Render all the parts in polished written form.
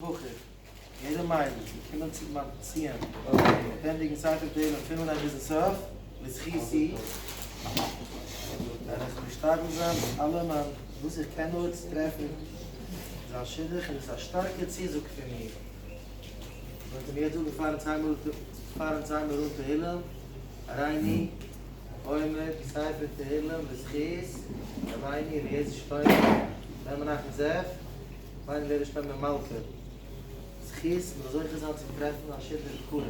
בחור, יעדע מיידל געקומען צו מיין ציון וועט ענדיגן ספר תהלים פון אנהייב ביזן סוף, לזכותי, וועל איך משתדל זיין מיט אלע מיין וואס איך קען נאר צו טרעפן זיין שידוך און עס איז א שטארקע צוזאג פון מיר. וועט מיר יעצט זאגן פארן ציימער פארן ציימער אן תהילים, הריני אומר ספר תהילים לזכות רבינו אליעזר שלמה בן מנחם זאב, רבינו אליעזר שלמה בן מלכה, זכות מ'זאל זוכה זיין צו טרעפן א שידוך בקרוב.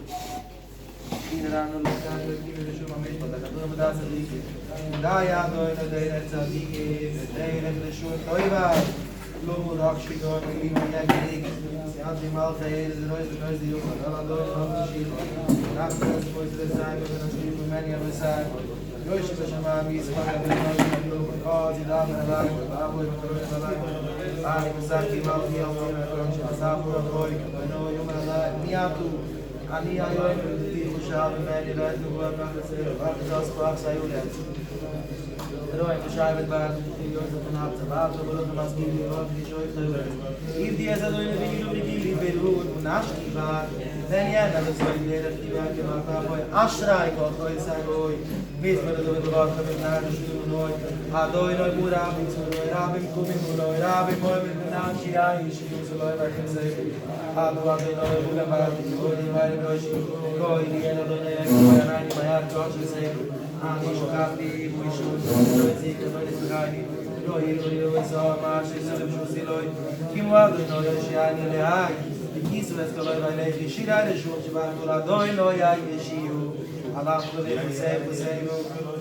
אני היום רדיתיך שאל ממני ואתנה ואקח את סלע ואחז אז כוח סייולת רואים ושייבת בארץ ותחיל יוסף בן ארצה ואתה ברוך המזכיר לי ואתה כשואף תאורץ עבדי את אדוני ויראו וגילי ברור ונשקי בר בן ינא וזוהי דרך דיבה כמעט אבוי אשרי כל חוי סגוי מזמור לדוד לברך בבני רשעים אוי אדוני ברבים צרוי רבים קומים אוי רבים אוי מנשי האיש יוסלוי וכמזי אדו אדוני וגם ברתי כבודי ואין ראשי כוי לי אל אדוני אקרא עיני ביד כל שסייגו אני שכבתי וישו לא יזיק לא יזכני לא יראו יראו זו מה שסלב שוסי לא כי מו אדוני יושיעני אלוהי וכיסו את כל אויבי לכי שירה רשום שברכו לאדוני לא ישיעו אנחנו וחוסי חוסינו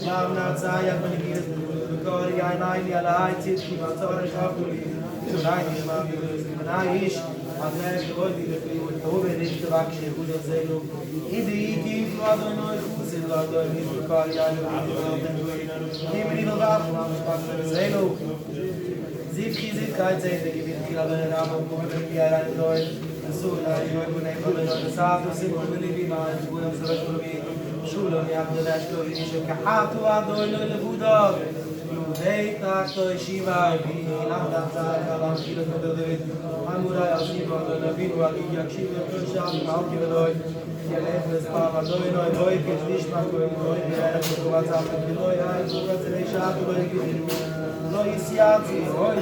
לם נצח בנגירת וקורי עיני עלי צדקי ועצור שכבו לי אולי נשמע בני איש אדוני כבודי לפי ותהובה נשתבק שיחוד עוזנו אידי כי יפלו אדוני חוסי לאדוני וקורי עיני כי מני לבב זינו זבחי זבחי צדק וברכי אדוני רב ומקום וברכי עלי דוי עשו אלי יוי בני בני וסעד וסימו בליבי מה ישבו יום סרש ולבי שולום יעבדו לאשכו וישכחתו אדוני לבודו לודי תחתו ישיבה בי למדה צעק על המחילות מדוד אמורי עשינו אדוני אבינו אגיד יקשיב לכל שער ומעלקי ולוי ילך לספר אדוני בוי כשנשמע כהן בוי וירח וקובץ אף כי לא יין קובץ אלי שעת ולא יגידו לא יסייעתי אוי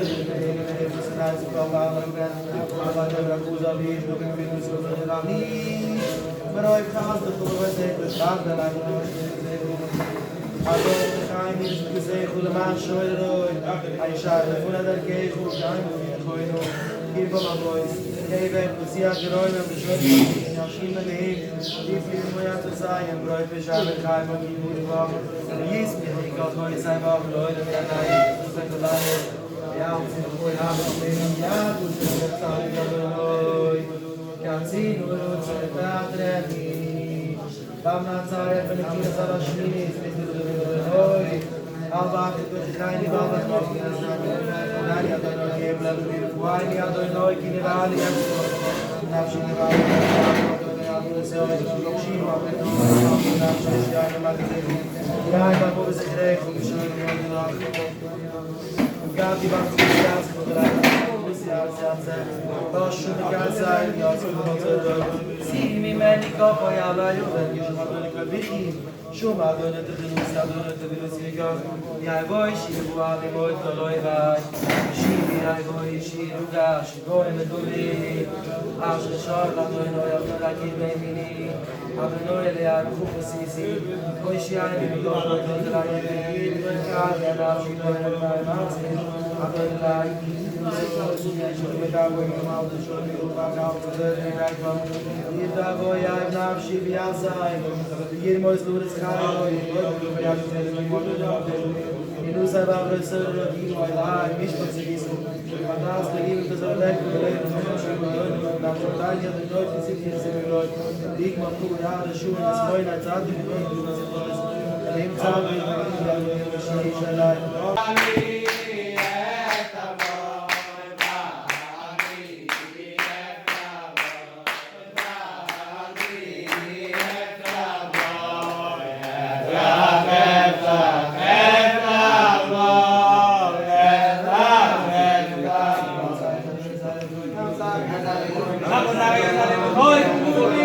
זאך.